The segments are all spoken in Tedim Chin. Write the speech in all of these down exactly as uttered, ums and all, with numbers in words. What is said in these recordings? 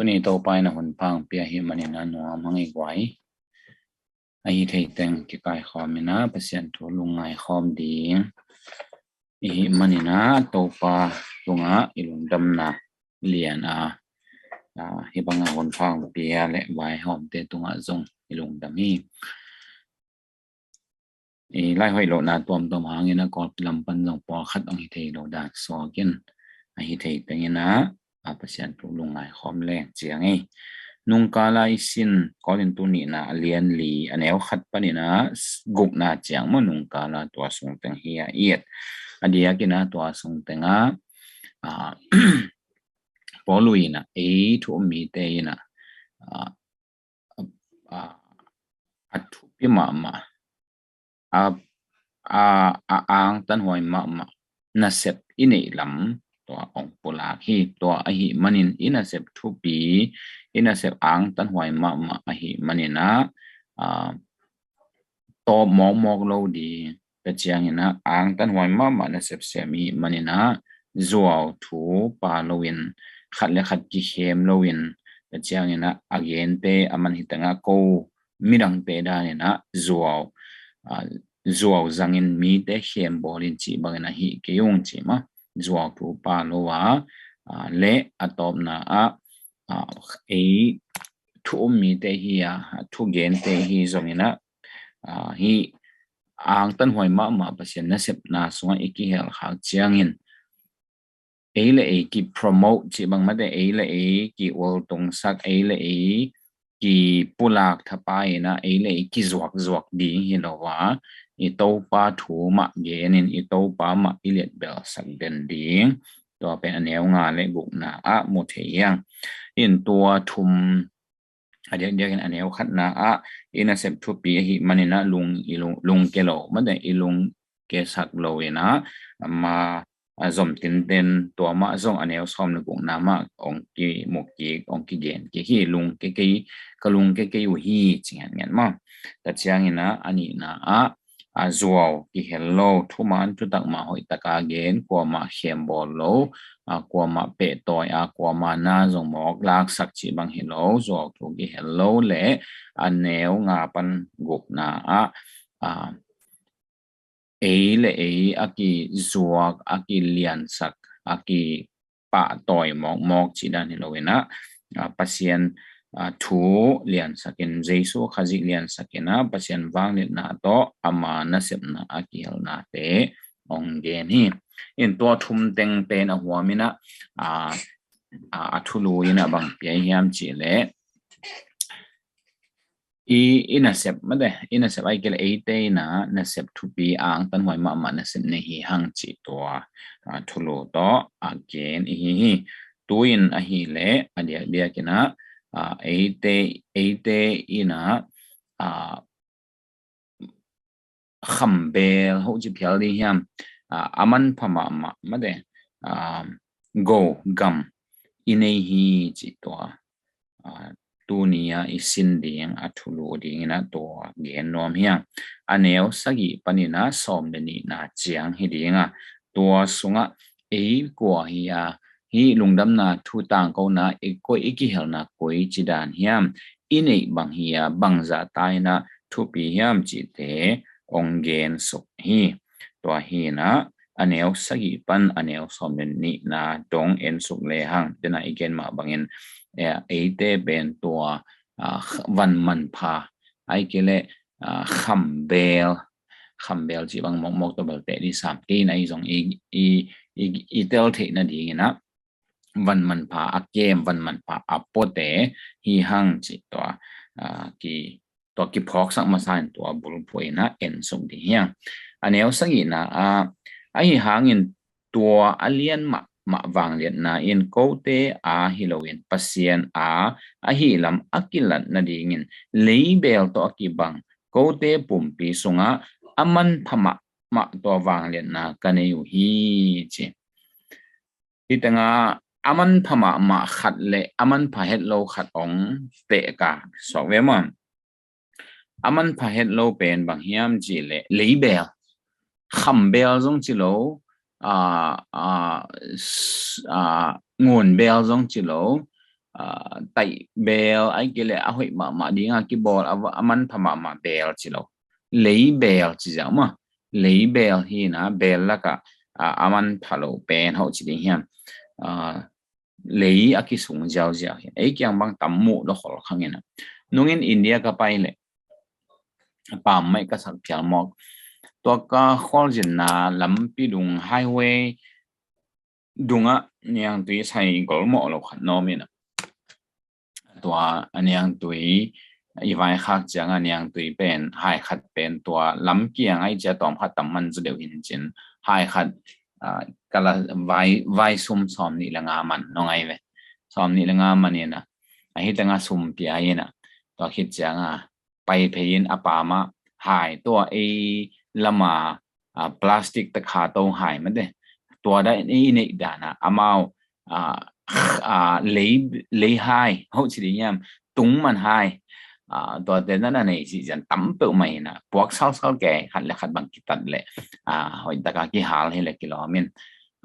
Tuni Topa in a hun pha hong pia ahih manin a nuam hang i guai. Ahi thei teng kikaikhawm in a Pasian thu lungngai khawm ding i hih manin a Topa tungah i lungdamna lian a, a, hih banga hun pha hong pia le vaihawmte tungah zong i lungdam hi. I lai hoih lohna tuamtuam hangin a Kawlpi lam pan zong pawlkhat hong hi thei lo dan suak in, ahi thei teng in a, a, Pasian thu lungngai khawm leng ciang ei. Nungkala i sin Korintu nihna a lian li a neu khat panin a gukna ciang maw, nungkala tua sung teng hi a i et. A diakin a tua sung teng a, a, Paul in a ei thu um mite in a, a, a, a thupi mahmah, a, a, a angtanhuai mahmah nasep i neih lam tua hong pulak hi. Tua ahih manin i nasep thupi, i nasep angtanhuai mahmah ahih manin a, a, tawp mawkmawk lo ding. Tua ciangin a angtanhuai mahmah nasep sem i hih manin a zuau thu pha loin, khat le khat kikhem loin, tua ciangin a a gente a man hi teng a ko midangte danin a zuau, a, zuau zangin mite khembawl in cih bangin a hih kei ung ci mah. Zuau thu pha lo a, a, le a tawpna ah, a, ei thu um mite hi a, a thu gente hi zongin a, a, hih angtanhuai mahmah Pasian nasepna sungah i kihel khak ciangin ei le ei ki promote cih bang mate, ei le ei ki ultungsak, ei le ei ki pulak thapai in a, ei le ei ki zuakzuak ding hi lo a, i Topa thu mah genin i Topa mah i liatbelsak den ding. Tua pen a neu nga le gukna ah mu thei hi hang. In tua thum a diakdiakin a neu khatna ah i nasep thupi ahih manin a lung, i lung, lungke lo mate, i lungke sak lo in a, ama, a zom tinten tua mah zong a neu sawm le gukna mah hong kimu kik, hong kigen kik hi. Lungke kei, ka lungke kei uh hi ci ngiatngiat mah. Tua ciangin a, a nihna ah, a zuau kihel lo, thuman thutak mah hoih taka gen, kuamah khembawl lo, a kuamah pehtawi, a kuamah na zong mawk laksak cih bang hi lo, zuau thu kihel lo le a neu nga pan gukna ah, a, ei le ei a kizuak, a kiliansak, a kipahtawi mawkmawk cih dan hi lo in a, a, Pasian, a, thu liansak in, Jesu Khazih liansak in a, Pasian vangliatna tawh ama nasepna a kihelnate hong gen hi. In tua thum teng pen a huam in a, a, a, a thulu in a bang pia hiam cih leh, i, i nasep mate, i nasep ahih kei leh eite in a nasep thupi, angtanhuai mahmah nasep nei hi hang cih tua, a, thulu tawh a gen i hi hi. Tu-in ahih leh a diakdiakin a, a, eite, eite in a, a, khambel hoh ci phial ding hiam, a, a manpha mahmah mate, a, go gam i nei hi cih tua, a, tuni a i sin ding a thulu ding in a tua gen nuam hi hang. A neu sagih panin a sawm le nihna ciang hi ding a, tua sungah ei kua hi a, hih lungdamna thu tangkona i koi, i kihelna koi ci dan hiam, i neih bang hi a, bangzah ta in a thupi hiam cihte hong gen suk hi. Tua hi in a, a neu sagih pan a neu sawm le nihna dong en suk le hang. Dena i gen mah bangin, eh, eite pen tua, a, van manpha ahih kei leh, a, khambel, khambel cih bang mawkmawk tawh bel teh dih sam kei in a, i zong i, i, i, i tel theih nading in a, van manpha a kem, van manpha a puate hi hang cih tua, a, ki, tua kiphawksak masa in tua bulphuh in a en suk ding hi hang. A neu sagihna ah, ahi hangin tua a lian mahmah vangliatna in kote a hi loin Pasian a ahih lam a kilat nadingin leibel tawh a kibang kote pumpi sungah a manpha mahmah tua vangliatna ka nei uh hi ci. Hih tengah a manpha mahmah khat le a manpha het lo khat hong tehka suak ve maw. A manpha het lo pen bang hiam cih leh leibel, khambel zong ci lo, a, a, s-, a, ngunbel zong ci lo, ah, taih beel, ahih kei leh a hoih mahmah dinga kibawl, a, a manpha mahmah beel ci lo. Lei beel ci ziau mah. Lei beel hi na, beel lakah, ah, a manpha lo pen hoih ci ding hiam. Ah, lei a kisung ziauziau hi. Ei kiang bang tam muh lo khol khang ina. Nungin India ka pai leh pam mai ka sak phial mawk. Tua ka khualzinna lampi dung highway dungah niangtui sai golmawh lo khat nawm ina. Tua a niangtui i vaikhak ciangah niangtui pen hai khat pen tua lam kiang ai cia tawm khat tam man zu deuh hin cin hai khat, ah, kala vai, vai sum sawm nih le nga man nong ai ve. Sawm nih le nga man ina. Ahi tengah sum pia ina. Tua khit ciangah pai phei in a pamah hai tua ei lama, ah, plastic takha to hai mate. Tua da i neih dana amau, ah, ah, lei, lei hai, hoih ci ding hiam, tung man hai. Ah, tua te na na nei si zian tam peuh mai na. Puak salsal ke khat le khat bang kitat le. Ah, hoih taka kihal hi le kilawm in.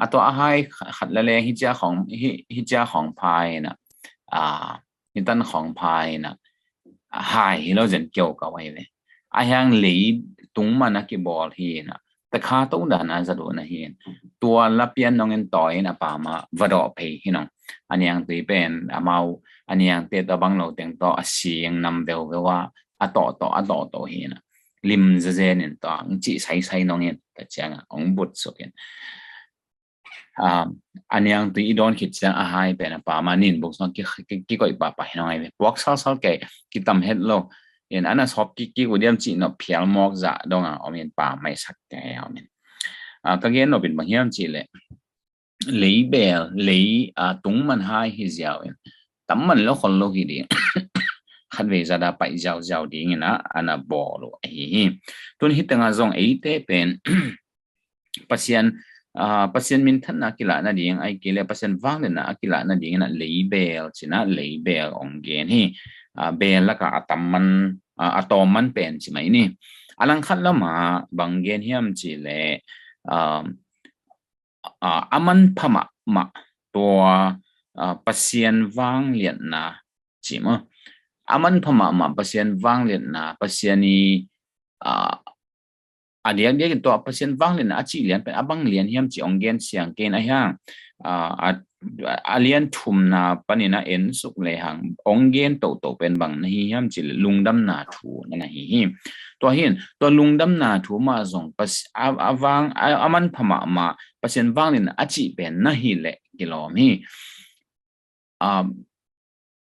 A tua a hai khat le le hi cia khong, hi, hi cia khong phai na. Ah, hi tan khong phai na. Hai hi lo zen keu ka wai ve. A hiang lei tung man a kibawl hi na. Takha to dana za duh na hi. Tua lapian nongin tawi in a pamah va dawh phei hi nong. A niangtui pen amau a niangte tawh bang lo teng tawh a sing nam veu veu a, a tawh tawh, a tawh tawh hi na. Lim zazen in tawh ang cih sai sai nongin ta ciangah ong but suk in. Um, a niangtui i dawn khit ciang a hai pen a pamah nin buk song ki, ki, kikoih pahpah hi nong ai ve. Puak salsal ke kitam het lo. In ana sawp ki, ki ku diam cih nop phial mawk zah dong a om in pamah i sak te om in. Ah, ka gen nop in bang hiam cih leh lei beel, lei, ah, tung man hai hi ziau in. Tam man lo khol lo hi ding. Khat vei zada paih ziau ziau ding ina ana bawl uh ahi hi. Tun hi tengah zong eite pen Pasian, ah, Pasian minthanna a kilahna ding, ahih kei leh Pasian vangliatna a kilahna ding ina lei beel cina lei beel ong gen hi. Ah, beel laka a tam man, ah, a tawm man pen ci mai ni. A langkhat lama bang gen hiam cih leh, ah, ah, a manpha mahmah tua, ah, Pasian vangliatna ci maw. A manpha mahmah Pasian vangliatna, Pasian i, ah, a diakdiak in tua Pasian vangliatna a cih lian pen a bang lian hiam cih ong gen siang kei in a hiang, ah, a, a lian thumna panin a en suk lehang ong gen tohtoh pen bang na hi hiam cih leh lungdamna thu na na hi hi. Tua hin, tua lungdamna thu mah zong Pas-, a, a vang, a, a manpha mahmah Pasian vangliatna a cih pen na hi leh kilawm hi. Ah,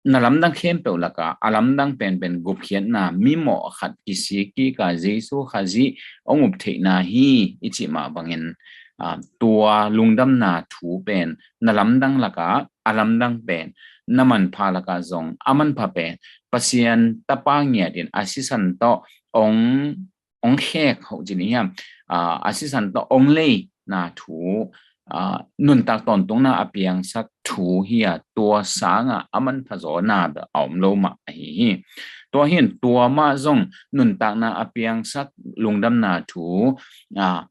na lamdang khempeuh laka a lamdang penpen gupkhiatna mimawh khat kisik kika Jesu Khazih ong up theihna hi i cih mah bangin, ah, tua lungdamna thu pen na lamdang laka a lamdang pen na manpha laka zong a manpha pen Pasian tapa ngiat in a sisan tawh ong ong khek hoh ci ni hiam, ah, a sisan tawh ong leina thu, ah, nuntak tawntungna a piangsak thu hi a tua sanga a manpha zawna bel a om lo mah ahi hi. Tua hin tua mah zong nuntakna a piangsak lungdamna thu, ah,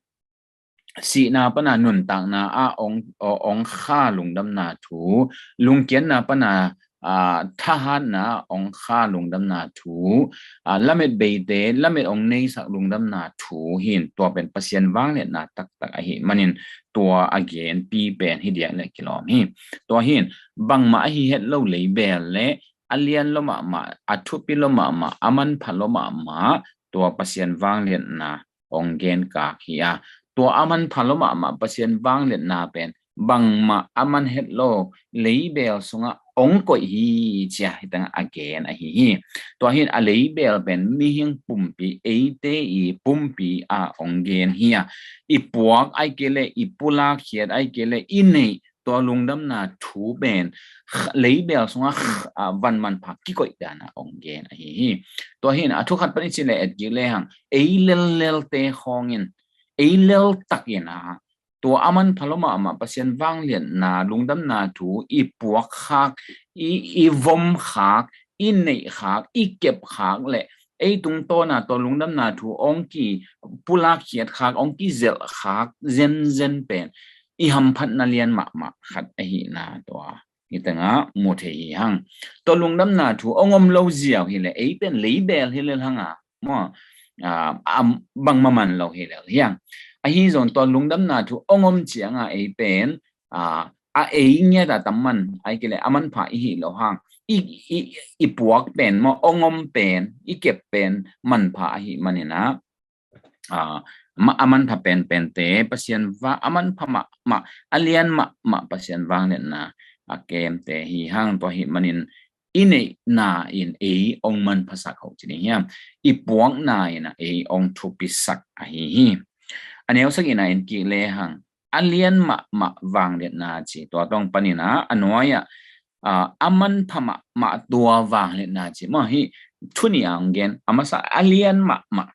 sihna pana nuntakna a ong, ong kha lungdamna thu, lungkiatna pana, ah, thahatna ong kha lungdamna thu, ah, lamet beite lamet ong neisak lungdamna thu hin tua pen Pasian vangliatna taktak ahi manin tua a genpi pen hi diak le kilawm hi. Tua hin bangmah ahi het lo lei beel le a lian lo mahmah, a thupi lo mahmah, a manpha lo mahmah tua Pasian vangliatna ong gen kak hi a, tua a manpha lo mahmah Pasian vangliatna pen bangmah a man het lo lei beel sungah ong koih hi cia hi tangah a gen ahi hi. Tua hin a lei beel pen mihing pumpi, eite i pumpi a ong gen hi a, i puak ai kei le, i pulak khiat ai kei le, i neih tua lungdamna thu pen kh-, lei beel sungah kh-, ah, van manpha kikoih dana ong gen ahi hi. Tua hin a thu khat pan i cih le et kik lehang ei lellelte khawngin, ei leltakin a tua a manpha lo mahmah Pasian vangliatna lungdamna thu i puak khak, i, i vom khak, i neih khak, i kep khak le ei tungtawna tua lungdamna thu ong kipulak khiat khak, ong kizelh khak zenzen pen i hamphatna lian mahmah khat ahihna tua hi tengah mu thei hi hang. Tua lungdamna thu hong om lo ziau hi le, ei pen leibel hi le hang a, maw, a, a, bangmah man lo hi le hiang. Ahi zong tua lungdamna thu hong om cianga ei pen, a, a ei ngiat a tam man, ai kile a manpha i hi lo hang. I, i, i puak pen maw, hong om pen, i kep pen manpha ahi maninah, a, ma, a manpha penpente Pasian va, a manpha mahmah, a lian mahmah Pasian vangliatna a kemte hi hang. Tua hi manin i neihna in ei hong manphasak ho ci ding hiam? I puakna in a ei hong thupisak ahi hi. A neusak in a en kik le hang, a lian mahmah vangliatna ci, tua tawng panin a, a nuai-ah, a, a manpha mahmah tua vangliatna ci. Maw, hi thu nih a hong gen, a masa a lian mahmah.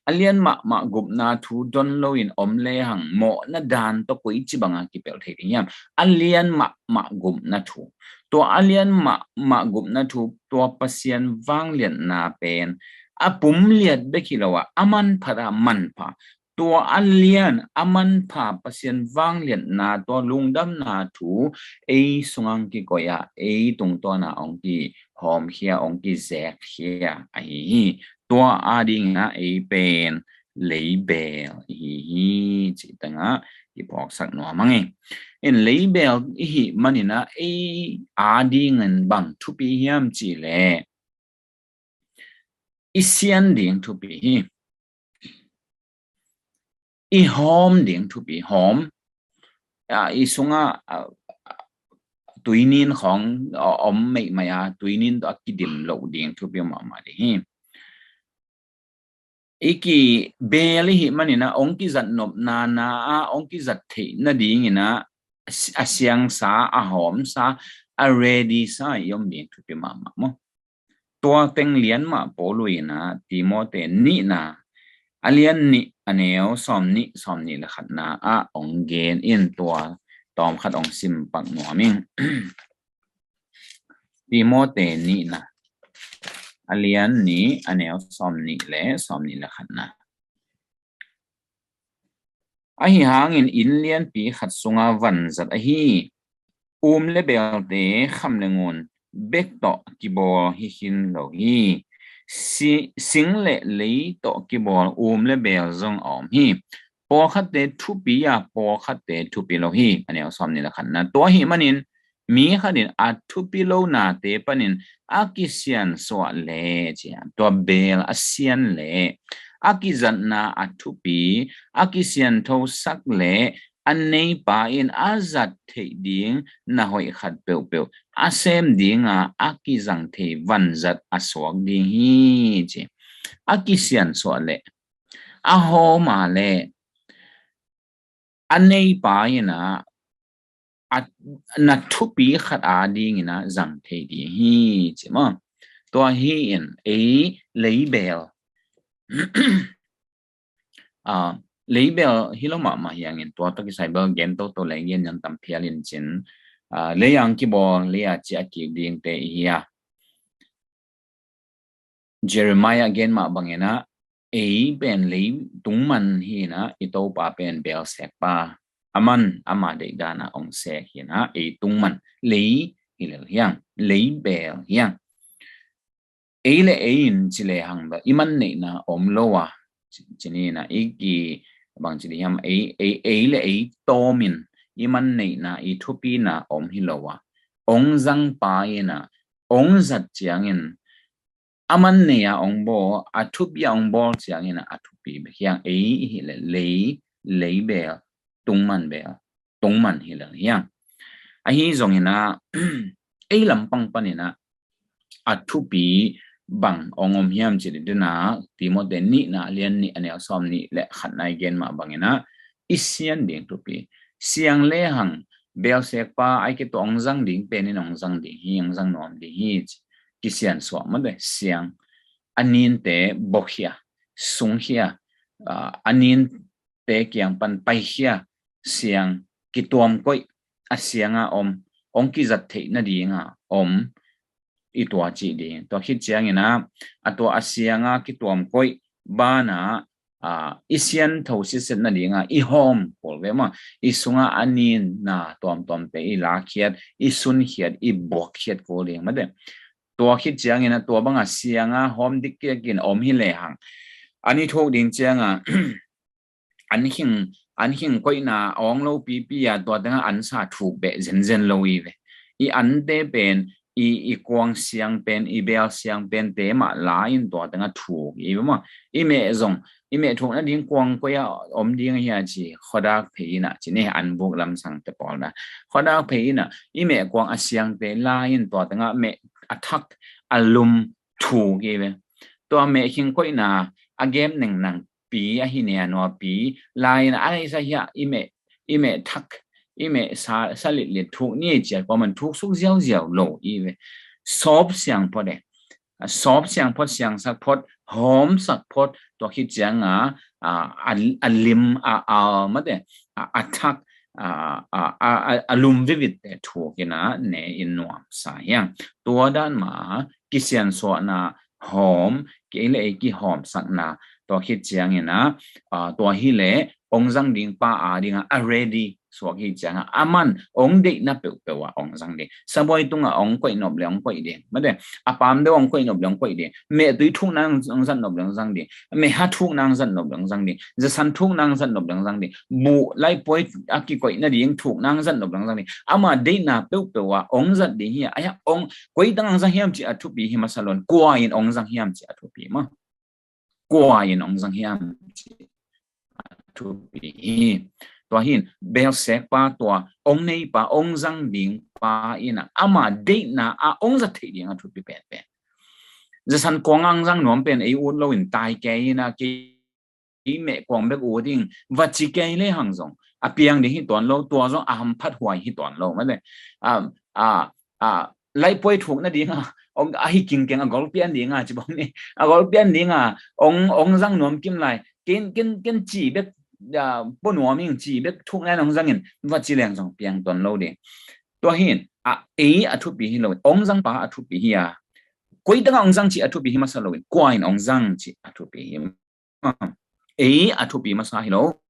A lian mahmah gupna thu don loin om le hang, mawhna dan tawh koi ci banga kipelh thei ding hiam? A lian mahmah gupna thu. Tua a lian mahmah gupna thu, tua Pasian vangliatna pen a pum liat bek hi lo a, a manpha a manpha. Tua a lian a manpha Pasian vangliatna, tua lungdamna thu ei sungah kikoih a, ei tungtawna hong kihawmkhia, hong kizekkhia ahi hi. Tua adingin a ei pen leibel i hi hi, cih tengah i phawksak nuam hang e. In leibel i hi manin a ei adingin bang thupi hiam cih leh, i sian ding thupi hi. I hawm ding thupi, hawm. A, i sungah, a, tuinin khawng, a, om meimai a, tuinin tawh a kidim loh ding thupi mahmah ding hi. I kibel i hi manin a, hong kizat nopna na a, hong kizat theih nadingin a, a siangsa, a hawmsa, a ready sa i om ding thupi mahmah maw. Tua teng lian mah Paul in a Timote nihna, a lian nih, a neu sawm nih, sawm nih le khatna ah hong gen in, tua tawm khat hong sim pak nuam ing. Timote nihna, a lian nih, a neu sawm nih le sawm nih le khatna. Ahi hangin inn lianpi khat sunga vanzat ahi um le belte kham le ngun bek tawh kibawl hi khin lo hi. Si, sing le lei tawh kibawl um le bel zong a om hi. Pawlkhatte thupi a, pawlkhatte thupi lo hi. A neu sawm nih le khatna. Tua ahi manin mi khat in a thupi lonate panin a kisiansuah leh, ci a, tua bel a sian leh, a kizatna a thupi, a kisianthosak leh, a neipa in a zat theih ding na hoih khat peuhpeuh a sem dinga a kizang thei vanzat a suak ding hi, ci. A kisiansuah leh, a hawm a leh, a neipa in a, a, na thupi khat adingin a zang thei ding hi, ci maw. Tua hi in ei leibel, a, leibel hi lo mahmah hi hangin, tua tawh kisai bel gen toto le gen zong tam phial in cin, a, lei ang kibawl, lei a ciah kik dingte i hi a. Jeremiah gen mah bangin a, ei pen lei tungman hi in a, i Topa pen belsekpa. Aman ama deihdan a hong sek hi in a, ei tungman lei hi lel hi hang, leibel hi hang. Ei le ei in ci le hang bel i man neihna om lo a, ci, ci ni in a, i ki bang ci ding hiam, ei, ei, ei le ei tawm in i man neihna, i thupina om hi lo a, hong zangpa in a, hong zat ciangin, a man nei a hong bawl, a thupi a hong bawl ciangin a thupi bek hi hang. Ei i hi le lei, leibel, tungman bel, tungman hi lel hi hang. Ahi zongin a, ei lampang panin a, a thupi bang hong om hiam cih leh, Timote nihna a lian nih, a neu sawm nih le khatna i gen mah bangin a, i sian ding thupi. Siang le hang, belsekpa ai kei tua hong zang ding pen in hong zang ding hi, hong zang nuam ding hi, ci. Kisiansuah mah de, siang. A ninte bok hi a, sung hi a, a, a ninte kiang pan pai hi a, siang kituam koih, a sianga om, hong kizat theih nadinga om, i tua cih ding. Tua khit ciangin a, a tua a sianga kituam koih bana a, i siangtho sitset nadinga i hawm kul ve maw. I sunga a ninna tuamtuamte i lakkhiat, i sunkhiat, i buakkhiat kul ding mate. Tua khit ciangin a tua banga sianga hawm dikdikin om hi lehang, an i thuk ding cianga an khing, an khing koihna awng lo pipi a tua tengah an sa thuk beh zenzen lo i ve. I ante pen, i, i kuang siang pen, i bel siang pen te mah la-in tua tengah thuk i ve maw. I meh zong, i meh thuk nading kuang koi-ah om ding hi a ci, khuadak phei in a ci ni, an buk lamsang te pawl na. Khuadak phei in a, i meh kuang a siangte la-in tua tengah meh a thak a lum thuk i ve. Tua meh khing koihna a gem nengnang pi ahi ne a nua pi la-in a, ai sa hia, i meh, i meh thak, i meh sa, sa litlit thuk ni cia, kua man thuk suk ziauziau lo i ve. Sawp siang phot e. A sawp siang phot, siangsak phot, hawmsak phot, tua khit cianga, a, a, a lim, a, a, mate, a, a thak, a, a, a, a, a lum vivit te thuk in a ne in nuam sa hiang. Tua dan ma kisiansuahna hawm, kei le ei kihawmsakna, tua khit ciangin a, a, tua hi le ong zang ding pa a dinga a ready suak hi cianga, a man ong deihna peuhpeuh a ong zang ding. Sabuai tunga ong koih nop le ong koih ding. Mate, a pam deuh ong koih nop le ong koih ding. Mehtui thuk nang ong zat nop le ong zang ding. Meha thuk nang zat nop le ong zang ding. Zasan thuk nang zat nop le ong zang ding. Buh laipuai a kikoih nading thuk nang zat nop le ong zang ding. Ama deihna peuhpeuh a ong zat ding hi a, a hia ong koi tang ong zang hiam ci a thupi hi masa lo in, kua in ong zang hiam ci a thupi maw. Kua in ong zang hiam ci a thupi hi. Tua hin, belsek pa tua, ong nei pa, ong zang ding pa in a, ama deihna a ong zat theih ding a thupi penpen. Zasan kuang ang zang nuam pen ei ut lo in tai kei in a, kei i meh kuang bek ut ding, va ci kei le hang zong a piang ding hi tuan lo, tua zong a hamphat huai hi tuan lo, mate. A, a, a, laipuai thuk nadinga ong, a hi kingkeng a gol pian dinga ci bang ni, a gol pian dinga ong, ong zang nuam kim lai, ken, ken, ken ci bek, a, pua nuam ing, ci bek thuk nai nong zangin, va ci leng zong piang tuan lo ding. Tua hin a, ei a thupi hi lo, ong zang pa a thupi hi a. Koi tanga ong zang ci a thupi hi masa lo in, kua in ong zang ci a thupi hi. Ei a thupi masa hi lo.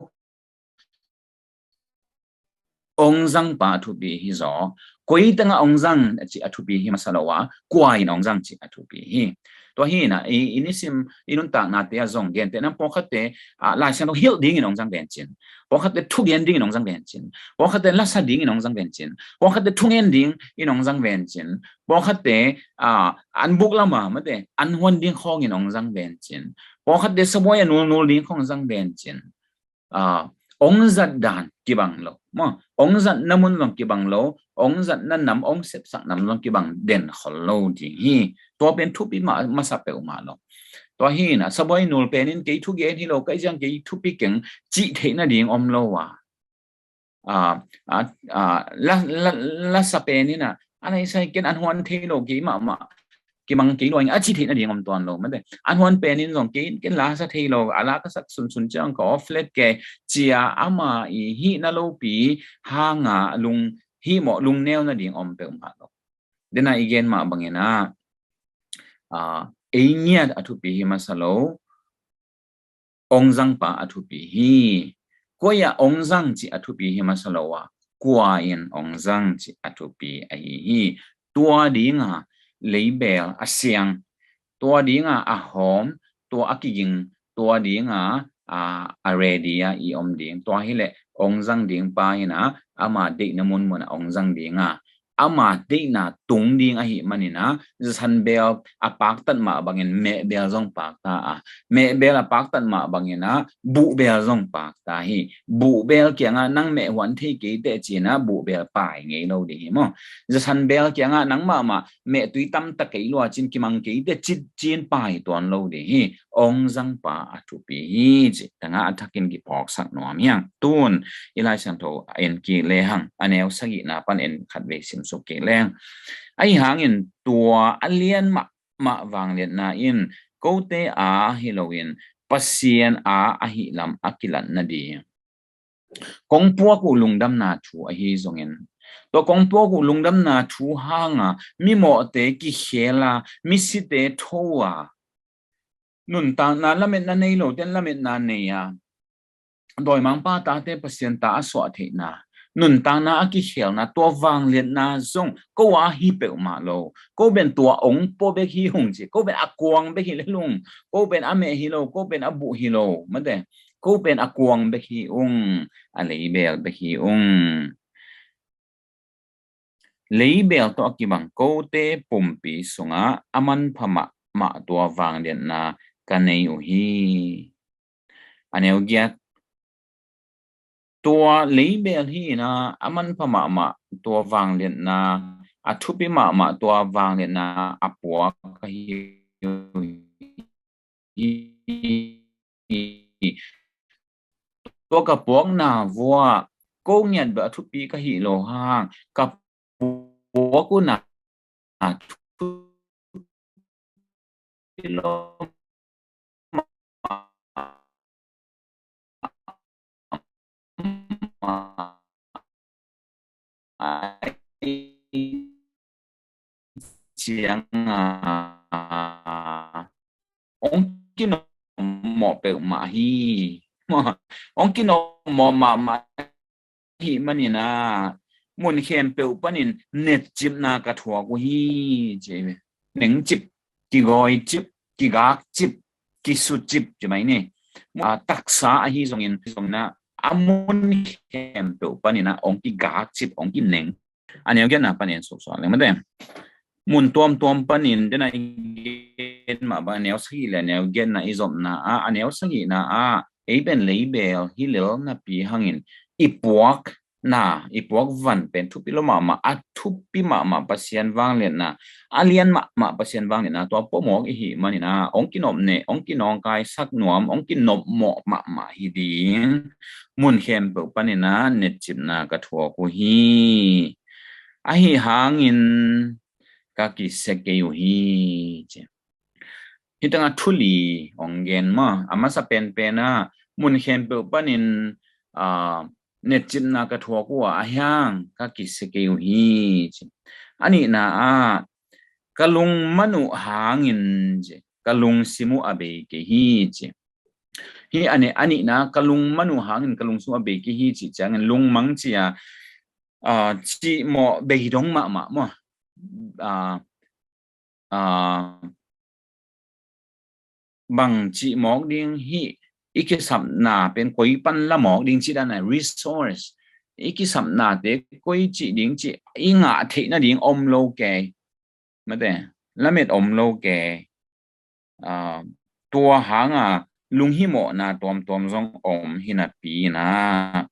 Ong zang pa a thupi hi zaw. Koi tanga ong zang ci a thupi hi masa lo a, kua in ong zang ci a thupi hi. Tua hi na, i, i nisim, i nuntaknate a zong gentehna pawlkhatte, a, Lai Siangtho hilh dingin ong zang vencin. Pawlkhatte thugen dingin ong zang vencin. Pawlkhatte lasa dingin ong zang vencin. Pawlkhatte thungen dingin ong zang vencin. Pawlkhatte, a, an buk lama, mate, an huan ding khawngin ong zang vencin. Pawlkhatte sabuai a nulnul ding khawng zang vencin. A, ong zat dan kibang lo. Maw, ong zatna mun zong kibang lo, ong zatna nam, ong sepsak nam zong kibang den khol lo ding hi. Tua pen thupi ma, masa peuhmah lo. Tua hi na, sabuai nul penin kei thugen hi lo, kei ciang kei thupi keng cih theih nading om lo a. A, a, a, la, la, lasa penin a, a nei sai ken an huan thei lo kei mahmah, kimang kei lo a ci theih nading om tuan lo, mate. An huan penin zong kei, ken lasa thei lo, a la ka sak sunsun ciang ka off let kei, cia ama i hihna lopi hanga lung, hih mawh lungneu nading om peuhmah lo. Dena i gen mah bangin a, a, ei ngiat a thupi hi masa lo, ong zang pa a thupi hi. Koi a ong zang ci a thupi hi masa lo a, kua in ong zang ci a thupi ahi hi. Tua dinga leibel a siang, tua dinga a hawm, tua a kiging, tua dinga a, a ready a i om ding. Tua hi le ong zang ding pa in a, ama deihna munmun a ong zang dinga, ama deihna tung ding ahi manin a, zasan bel a paktat mah bangin meh bel zong pakta a, meh bel a paktat mah bangin a buh bel zong pakta hi. Buh bel kianga nang meh huan thei kei teh cina buh bel pai ngei lo ding hi maw. Zasan bel kianga nang mahmah meh tui tamtak kei lua cin kimang kei teh cit cin pai tuan lo ding hi. Ong zang pa a thupi hi ci tanga a thakin kiphawksak nuam hiang. Tun i Lai Siangtho a en kik lehang, a neu sagihna pan en khat vei simsuk kik lehang. Ahi hangin tua a lian mahmah vangliatna in kote a hi loin Pasian a ahi lam a kilat nading. Kongpuak uh lungdamna thu ahi zongin, tua kongpuak uh lungdamna thu hanga mimawhte kikhela, misite thoa, Nuntakna lametna nei lo ten lametna nei a, dawimangpa tate Pasian ta a suah theihna, nuntakna a kikhelna, tua vangliatna zong ko a hi peuhmah lo. Ko pen tua ong pua bek hi ung ci. Ko pen a kuang bek hi lel ung. Ko pen a meh hi lo, ko pen a buh hi lo. Mate, ko pen a kuang bek hi ung. A leibel bek hi ung. Leibel tawh a kibang kote pumpi sungah a manpha mahmah tua vangliatna ka nei uh hi. A neu giat, tua leibel hi inah a manpha mahmah tua vangliatna, a thupi mahmah tua vangliatna a puak ka hi uh hi. Tua ka puakna vuah ko ngiat beh a thupi ka hi lo hang, ka puak uh na thupi lo mah ciang a, ong kinawmmawh peuhmah hi. Ong kinawmmawh mahmah hi manin ah, mun khempeuh panin netcipna ka thuak uh hi, ci. Nengcip, kigawicip, kigakcip, kisucip ci mai ni. A taksa ahi zongin, zongin ah, a mun khempeuh panin ah ong kigakcip, ong kineng. A neu giatna panin suksuak leng mate. Mun tuamtuam panin dena i gen mah bang a neu sagih le a neu giatna i zopna ah, a neu sagihna ah ei pen leibel hi lel napi hangin i puak na, i puak van pen thupi lo mahmah, a thupi mahmah Pasian vangliatna, a lian mahmah Pasian vangliatna tua pua mawk i hi manin ah, ong kinopneh, ong kinawngkaisak nuam, ong kinopmawh mahmah hi ding. Mun khempeuh panin ah netcipna ka thuak uh hi. Ahi hangin ka kisia kei uh hi, ci. Hih tengah thu li ong gen maw, a masa penpen ah mun khempeuh panin, ah, netcipna ka thuak uh a, ahi hang ka kisia kei uh hi, ci. A nihna ah ka lungman uh hangin, ci, ka lungsim uh a bei kei hi, ci. Hih a ni, a nihna ka lungman uh hangin ka lungsim uh a bei kei hi cih ciangin lungmang ci a, ah, cihmawh beidong mahmah maw. Ah, ah, bang cih mawk ding hih i kisapna pen koi pan la mawk ding cih dan a, resource, i kisapnate koi cih ding cih i ngah theih nading om lo kei. Mate, lamet om lo kei. Ah, tua hanga lunghimawhna tuamtuam zong om hi napi inah,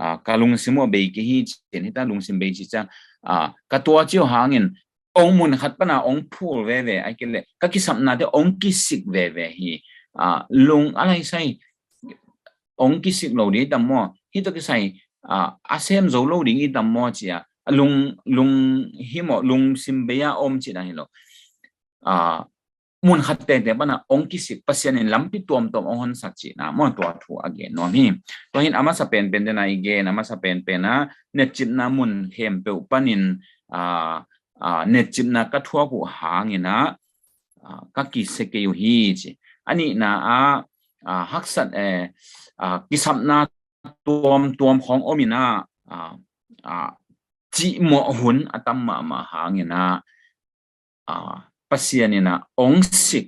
ah, ka lungsim uh a bei kei hi, ci-in hita lungsim bei cih ciang, ah, ka tua cih uh hangin ong mun khat pana ong phul veve, ahih kei leh ka kisapnate ong kisik veve hi. Ah, lung a lai sai ong kisik lo ding tam maw? Hih tawh kisai, ah, a sem zo lo ding i tam maw ci a, lung, lunghimawh, lungsim bei a om cih dan hi lo. Ah, mun khat tete pana ong kisik, Pasian in lampi tuamtuam ong honsak cihna maw, tua thu a gen nuam hi. Tua hin a masa penpen dena i gen, a masa penpen ah netcipna mun khempeuh panin, ah, ah, netcipna ka thuak uh hangin ah, ah, ka kisia kei uh hi, ci. A nihna ah, ah, haksat, eh, ah, kisapna tuamtuam khawng om inah, ah, ah, cihmawh hun a tam mahmah hangin ah, ah, Pasian inah ong sik,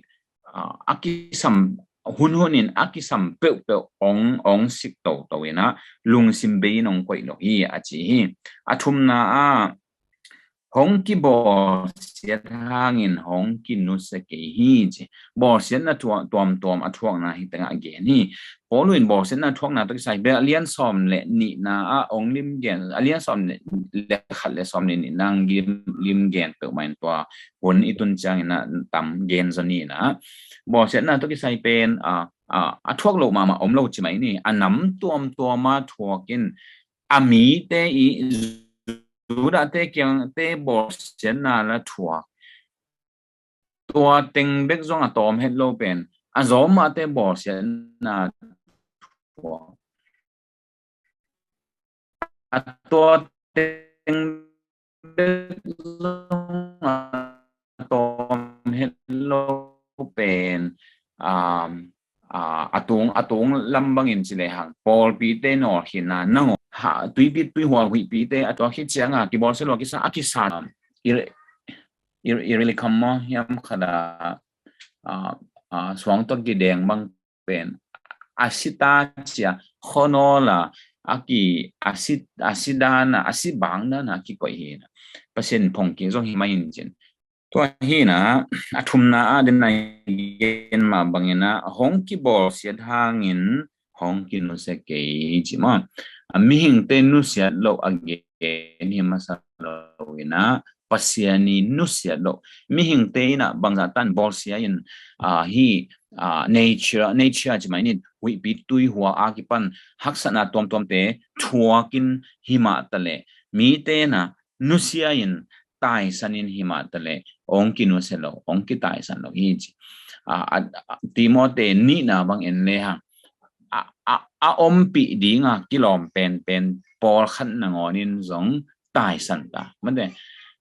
ah, a kisam, hunhun in a kisam peuhpeuh ong, ong sik toto inah lungsim bei in ong koih lo hi, a ci hi. A thumna ah, hong kibawlsiat hangin hong kinusia kei hi, ci. Bawlsiatna tua, tuamtuam a thuakna hih tengah a gen hi. Paul in bawlsiatna thuakna tawh kisai bel a lian sawm le nihna ah ong lim gen, a lian sawm le, le khat le sawm le nihna ong lim, lim gen peuhmah in tua hun i tun ciangin ah tam gen zaw ni inah. Bawlsiatna tawh kisai pen, ah, ah, a thuak loh mahmah om lo ci mai ni. A nam tuamtuam a thuak in, a mite i Judahte kiangte bawlsiatna la thuak. Tua teng bek zong a tawm het lo pen a zawmahte bawlsiatna thuak. A tua teng bek zong a tawm het lo pen um, a tung a tung lam bangin ci lehang pawlpite nawlkhinna nangaw ha tuipi tuihual huihpite a tua khit cianga kibawlsia lua kisa a kisa i i i rili kham maw hiam khada a a suang tua kideng bang pen a sita cia khonawla a ki a si a si dana a si bang dana a kikoih hina Pasian phongki zong hi mai in cin. Tua hina a thumna a den a gen mah bangina hong kibawlsiat hangin hong kinusia kei ci maw. A mihingte nusiat loh a gen hi masa lo ina Pasian i nusiat loh mihingte ina bangzah tan bawlsia in a hi a nature nature ci mai nin huihpi tuihua a kipan haksatna tuamtuamte thuakin hi mah taleh mite na nusia in taisan in hi mah taleh ong kinusia lo ong kitaisan lo hi ci. A, a, a, Timote nihna bang en le hang a, a, a ompih dinga kilawm penpen pawlkhat nangawnin zong taisan ta mate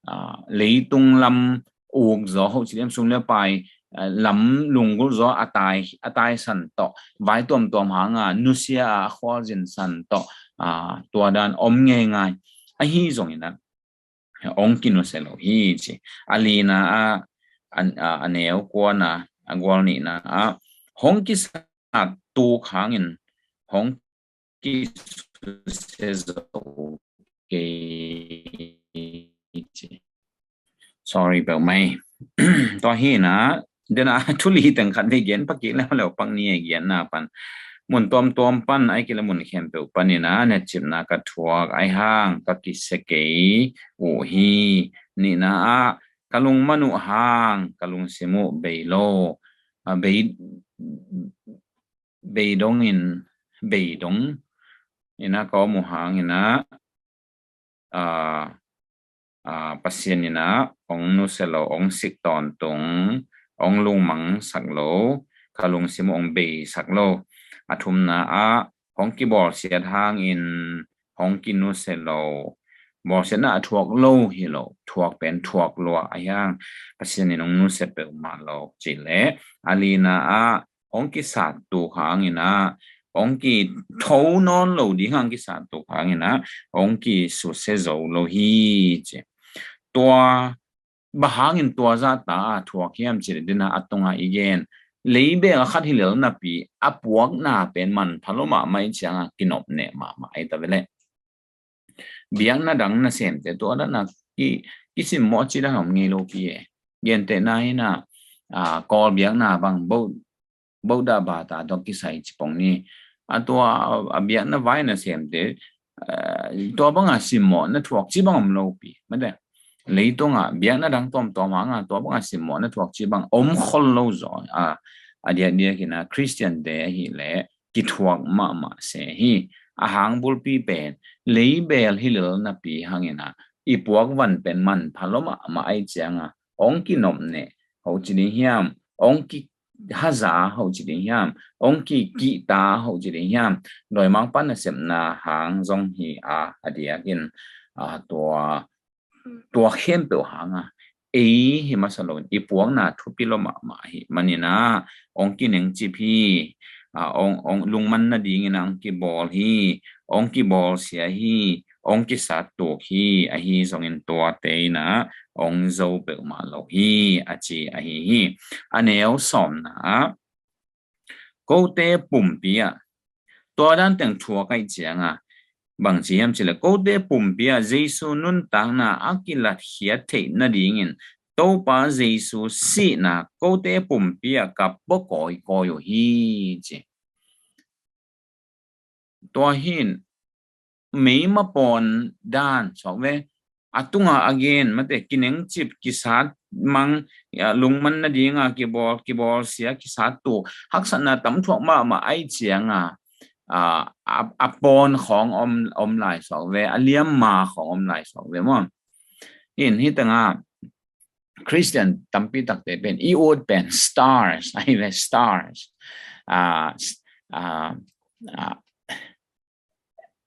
a, leitung lam uk zaw ho ci diam sum le pai a, lam lunggulh zaw a tai a taisan tawh vai tuamtuam hanga nusia a khualzin san tawh a, tua dan om ngeingai ahi zongina ong kinusia lo hi ci. A lina a a neu kuana a gual nihna a hong kisa tuk hangin hong kisusia zo kei ci. Sorry peuh mai. Tua hina dena thuli teng khat vei gen pakik leuleu pang ni a genna pan mun tuamtuam pan ai kila mun khempeuh panina netcipna ka thuak ai hang ka kisia kei uh hi. Nihna ah ka lungman uh hang ka lungsim uh bei lo a bei beidongin beidong ina ka om uh hangina a, a, Pasian ina ong nusia lo ong sik tawntung ong lungmangsak lo ka lungsim ong beisak lo. A thumna ah hong kibawlsiat hangin hong kinusia lo bawlsiatna a thuak lo hi lo thuak pen thuak lua a hiang Pasian in ong nusia peuhmah lo ci le a lina ah ong kisat tuk hangina ong kitho nawn lo ding hang kisat tuk hangina ong kisusia zo lo hi ci. Tua bang hangin tua zahta a thuak hiam ci le dina a tunga i gen leibel a khat hi lel napi a puakna pen manpha lo mahmah i cianga kinopneh mahmah ai ta vele. Biakna dang nasemte tua dana ki kisimmawh ci dan om ngei lopi e. Gentehna hina a, Kawl biakna bang bo boda bata dok kisai cipong ni a tua a biakna vai nasemte a, tua banga simmawh na thuak ci bang om lopi mate. Leitunga biakna dang tuamtuam hanga tua banga simmawh na thuak ci bang om khol lo zaw a, a diakdiak ina Khristiante ahi le kithuak mahmah se hi. A hang bulpi pen leibel hi lel napi hangina i puak van pen manpha lo mahmah ai cianga ong kinopneh ho ci ding hiam ong kihaza ho ci ding hiam ong kikihta ho ci ding hiam dawimangpa nasepna hang zong hi a a diakin a tua tua khempeuh hanga ei hi masa loin i puakna thupi lo mahmah hi manina ong kinengcip hi a, ong, ong lungman nadingin ong kibawl hi ong kibawlsia hi ong kisat tuk hi ahi zongin tuate ina ong zo peuhmah lo hi a ci ahi hi. A neu sawmna kote pumpi ah tua dan teng thuak ai cianga bang ci hiam ci le kote pumpi ah Jesu nuntakna a kilatkhiat theih nadingin Topa Jesu sihna kote pumpi ah ka pua kawikawi uh hi ci. Tua hin meima pawn dan suak ve a tunga a gen mate kinengcip kisat mang lungman nadinga kibawl kibawlsia kisat tuk haksatna tam thuak mahmah ai cianga a, a, a pawn khawng om, om lai suak ve a liamma khawng om lai suak ve maw. In hitanga Khristian tampi takte pen i ut pen stars ahi ve stars a, a, a,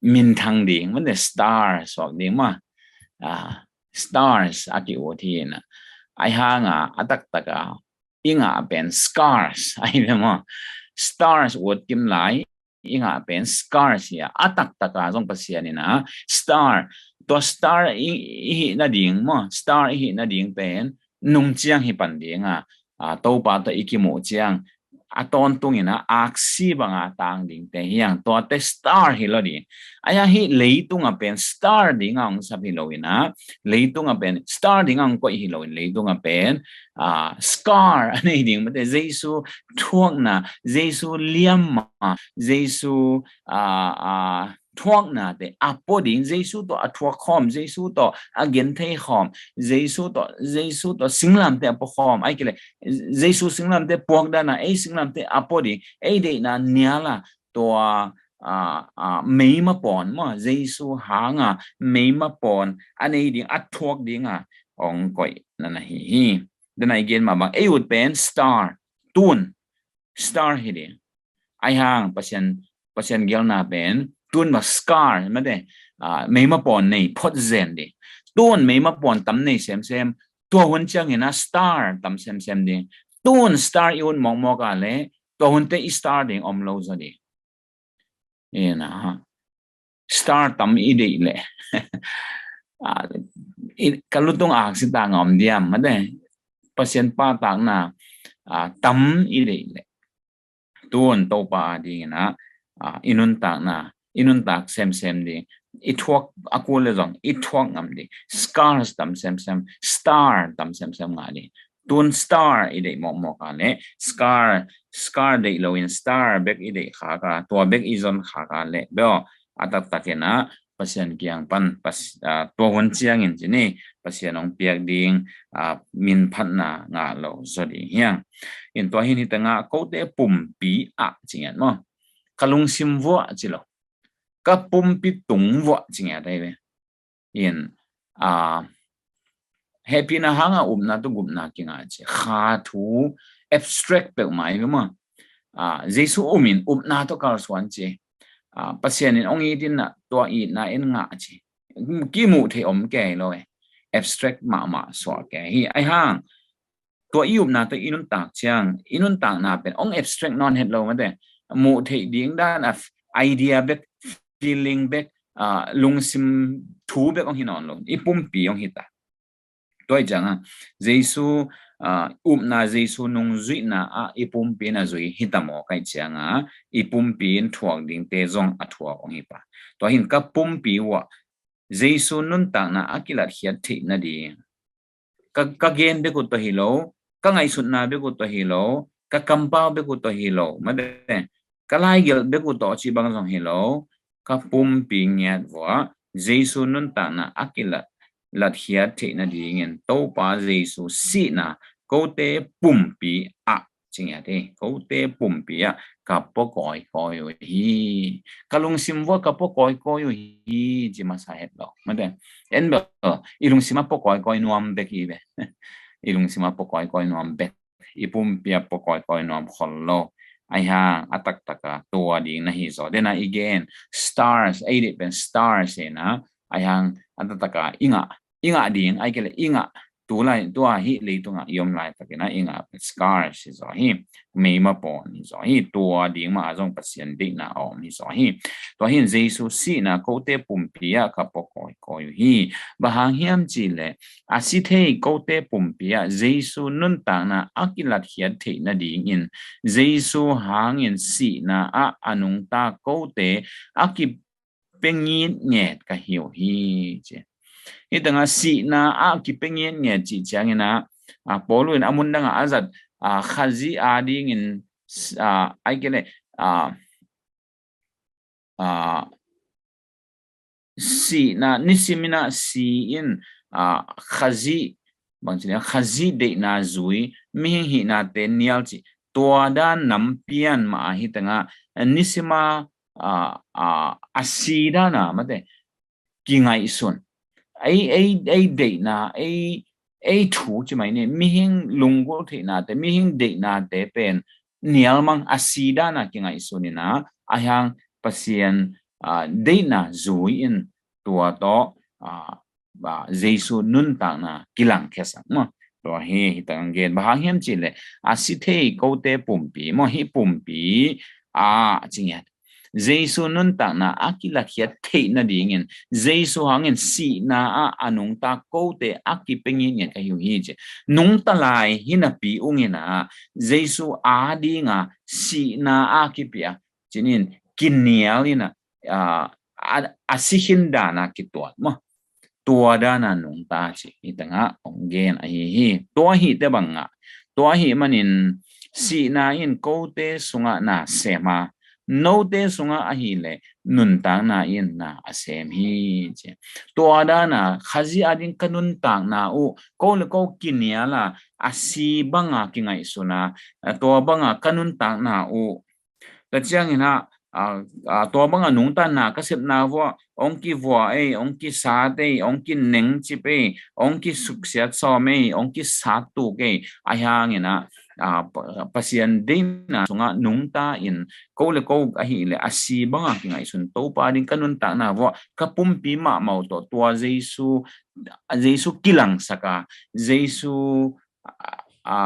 minthang ding mate stars suak ding ma a, stars a ki ut hi na ai hanga a taktaka i ngah pen scars ahi ve maw. Stars ut kim lai i ngah pen scars hi a, a taktaka zong Pasian in a star, tua star i, i hih nading maw, star i hih nading pen nung ciang hi pan ding a, a, Topa tawh i kimuh ciang a tawntungin a aksi banga tang dingte hi hang, tuate star hi lo ding. Ahi hang hih leitunga pen star dinga hong sap hi loin a, leitunga pen star dinga hong koih hi loin, leitunga pen, a, scar a nei ding mate, Jesu thuakna, Jesu liamma, Jesu, a, a, thuaknate a pua ding, Jesu tawh a thuak khawm, Jesu tawh a genthei khawm, Jesu tawh, Jesu tawh singlamte a pua khawm, ai kile, Jesu singlamte puak dana ei singlamte a pua ding, ei deihna niala tua, a, a, meima pawn maw, Jesu hanga meima pawn a nei ding, a thuak dinga hong koih na na hi hi. Dana i gen mah bang ei ut pen star, tun star hi ding. Ahi hang Pasian, Pasian gelna pen tun bang scar mate, a, meima pawn nei phot zen ding. Tun meima pawn tam nei semsem, tua hun ciangin a star tam semsem ding. Tun star i ut mawkmawk a le tua hunte i star ding om lo zaw ding. Ina ha. Star tam i deih leh, a, i, ka lutung aksi tanga om diam mate, Pasian pahtakna, a, tam i deih leh, tun Topa a dingin a, a, i nuntakna, i nuntak semsem ding, i thuak a kul le zong i thuak ngam ding, scars tam semsem, star tam semsem ngah ding. Tun star i deih mawkmawk a le scar, scar deih loin star bek i deih khak a, tua bek i zon khak a le bel a taktakin a Pasian kiang pan, Pas-, a, tua hun ciangin ci ni, Pasian hong piak ding, a, min phatna ngah lo zaw ding hi hang. In tua hin hi tangah kote pumpi ah ci ngiat maw. Ka lungsim vuah ci lo, ka pumpi tung vuah ci ngiat ahi ve. In, a, hehpihna hanga upna tawh gupna kingah ci. Kha thu abstract peuhmah hi ve maw. A, Jesu um in upna tawh kalsuan ci. A, Pasian in hong it in a tua itna in ngah ci. Kimuh theih om kei lo e. Abstract mahmah suah kei hi. Ahi hang tua i upna tawh i nuntak ciang, i nuntakna pen hong abstract nawn het lo mate. Muh theih ding dan a, idea bek, feeling bek, a, lungsim thu bek hong hi nawn lo. I pumpi hong hi ta. Tua hi cianga Jesu, a, upna, Jesu nungzuihna ah i pumpi in a zui hi ta maw, kai cianga i pumpi in thuak dingte zong a thuak hong hi pa. Tua hin ka pumpi uah Jesu nuntakna a kilatkhiat theih nading, ka, ka gen bek uh tawh hi lo, ka ngaihsutna bek uh tawh hi lo, ka kampau bek uh tawh hi lo mate, ka laigelh bek uh tawh ci bang zong hi lo, ka pumpi ngiat uah Jesu nuntakna a kilat, latkhiat theih nadingin Topa Jesu sihna kote pumpi ah ci ngiat hi. Kote pumpi ah ka pua kawikawi uh hi. Ka lungsim uah ka pua kawikawi uh hi ci masa het lo mate. En bel i lungsim a pua kawikawi nuam bek hi ve. I lungsim a pua kawikawi nuam bek, i pumpi a pua kawikawi nuam khol lo. Ahi hang a taktaka tua ding na hi zaw. Dena i gen stars, ei deih pen stars hi na. Ahi hang a taktaka i ngah, i ngah ding, ai kei le i ngah, tu lai, tua hih leitungah i om laitakin a i ngah pen scars hi zaw hi. Meima pawn hi zaw hi. Tua ding mah a zong Pasian deihna a om hi zaw hi. Tua hin Jesu sihna kote pumpi ah ka pua kawikawi uh hi. Bang hang hiam cih leh a si thei kote pumpi ah Jesu nuntakna a kilatkhiat theih nadingin Jesu hangin sihna ah a nungta kote a kipia ngitnget ka hi uh hi ci. Hih tangah sihna ah kipia ngitnget cih ciangin a, a, Paul in a mun dangah a zat, a, Khazih a dingin, a, ai kei le, a, a, sihna, nisimin a si in, a, Khazih, bangci, Khazih deihna zui, mihing hihnate nial cih, tua dan nampian mah ahi tangah, nisima, a, a, a si dana mate, kingaihsun. Ei, ei, ei deihna, ei, ei thu ci mai ni, mihing lunggulh theihnate, mihing deihnate pen nial mang a si dana kingaihsun ina, ahi hang Pasian, a, deihna zui in tua tawh, a, a, Jesu nuntakna kilangkhia sak maw. Tua hi, hi tang gen. Bang hang hiam cih leh, a si thei kote pumpi, maw, hih pumpi, a, ci ngiat. Jesu nuntakna a kilatkhiat theih nadingin, Jesu hangin sihna ah a nungta kote a kipia ngitngiat ka hi uh hi ci. Nungta lai hi napi ung in ah, Jesu adinga sihna a kipia, cih in kinial in ah, a, a, a si khin dana kituat maw. Tua dana nungta ci, hi tangah hong gen ahi hi. Tua hi te bangah, tua hi manin sihna in kote sungah na sem a, note sungah ahih leh nuntakna in na a sem hi ci. Tua dana Khazih ading ka nuntakna uh, ko le ko kinial a, a si banga kingaihsun a, tua banga ka nuntakna uh, tua ciangin ah, a, a, tua banga nungta na ka sepna vuah, hong kivua ei, hong kisat ei, hong kinengcip ei, hong kisuksiat sawm ei, hong kisat tuk ei, ahi hangin ah, a, Pa-, Pasian deihna sungah nungta in, ko le ko ahih leh a si banga kingaihsun Topa ding ka nuntakna vuah, ka pumpi mahmah uh tawh tua Jesu, Jesu kilangsak a, Jesu a, a,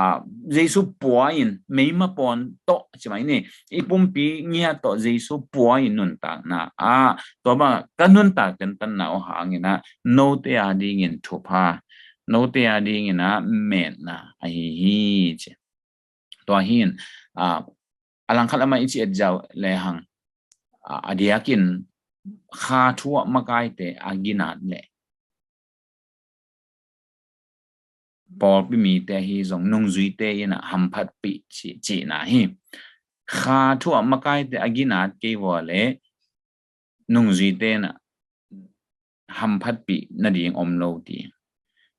Jesu pua in, meima pawn tawh, ci mai ni, i pumpi ngiat tawh Jesu pua in nuntakna a, tua bang ka nuntak tentanna uh hangin ah, note adingin thupha, note adingin ah metna ahi hi ci. Tua hin, a, a langkhat lamah i ci et ziau le hang, a, a diakin kha thu ah makaite a ginat le pawlpi mite ahi zong nungzuite in ah hamphatpih ci, cihna hi. Kha thu ah makaite a ginat kei vua le nungzuite in ah hamphatpih nading om lo ding.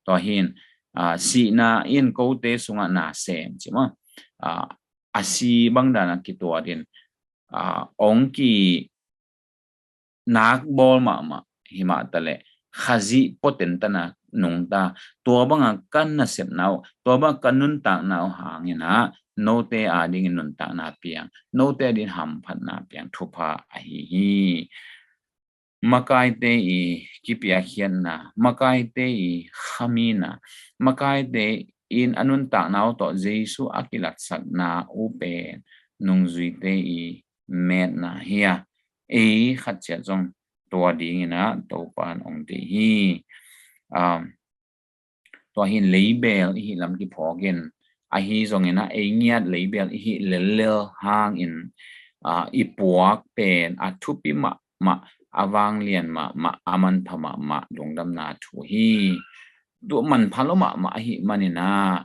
Tua hin, a, sihna in kote sungah na sem ci maw. A, a si bang dana kituat in, a, hong ki nak bawl mahmah hi mah ta leh, Khazih pua tentana nungta, tua banga ka nasepna uh, tua banga ka nuntakna uh hangin ah, note adingin nuntakna piang, note adingin hamphatna piang, thupha ahi hi. Makaite i kipiakkhiatna, makaite i khamina, makaite in a nuntakna uh tawh Jesu a kilatsakna uh pen nungzuite i metna hi a, ei khat ciat zong tua dingin ah Topa in hong deih hi. Um, tua hin leibel i hih lam kiphawk in, ahi zongin ah ei ngiat leibel i hih lellel hangin, ah, i puak pen a thupi mahmah, a vanglian mahmah, a manpha mahmah lungdamna thu hi. Tua manpha lo mahmah ahih manin ah,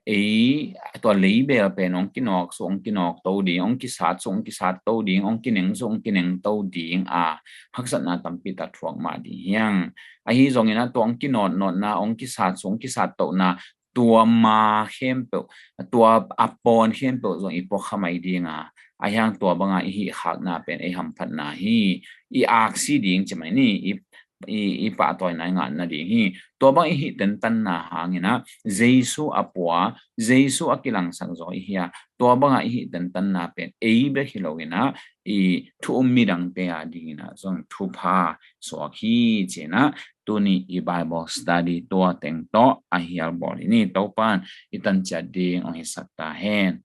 ei, tua leibel pen hong kinawk suk, hong kinawk to ding, hong kisat suk, hong kisat to ding, hong kineng suk, hong kineng to ding a, haksatna tampi tak thuak mah ding hi hang. Ahi zongin ah tua hong kinawtnawtna, hong kisat suk, hong kisat tohna, tua ma khempeuh, tua a pawn khempeuh zong i puak kha mai ding a, ahi hang tua banga i hih khakna pen ei hamphatna hi. I aksi ding ci mai ni, i i, i pahtawina i ngah nading hi. Tua bang i hih tentanna hangin ah, Jesu a pua, Jesu a kilangsak zaw i hi a, tua banga i hih tentanna pen ei bek hi loin ah, i thu um midangte adingin ah zong thupha suak hi ci-in ah, tuni i Bible study tua teng tawh a hial bawl hi ni. Topan i tan ciat ding hong hisak ta hen.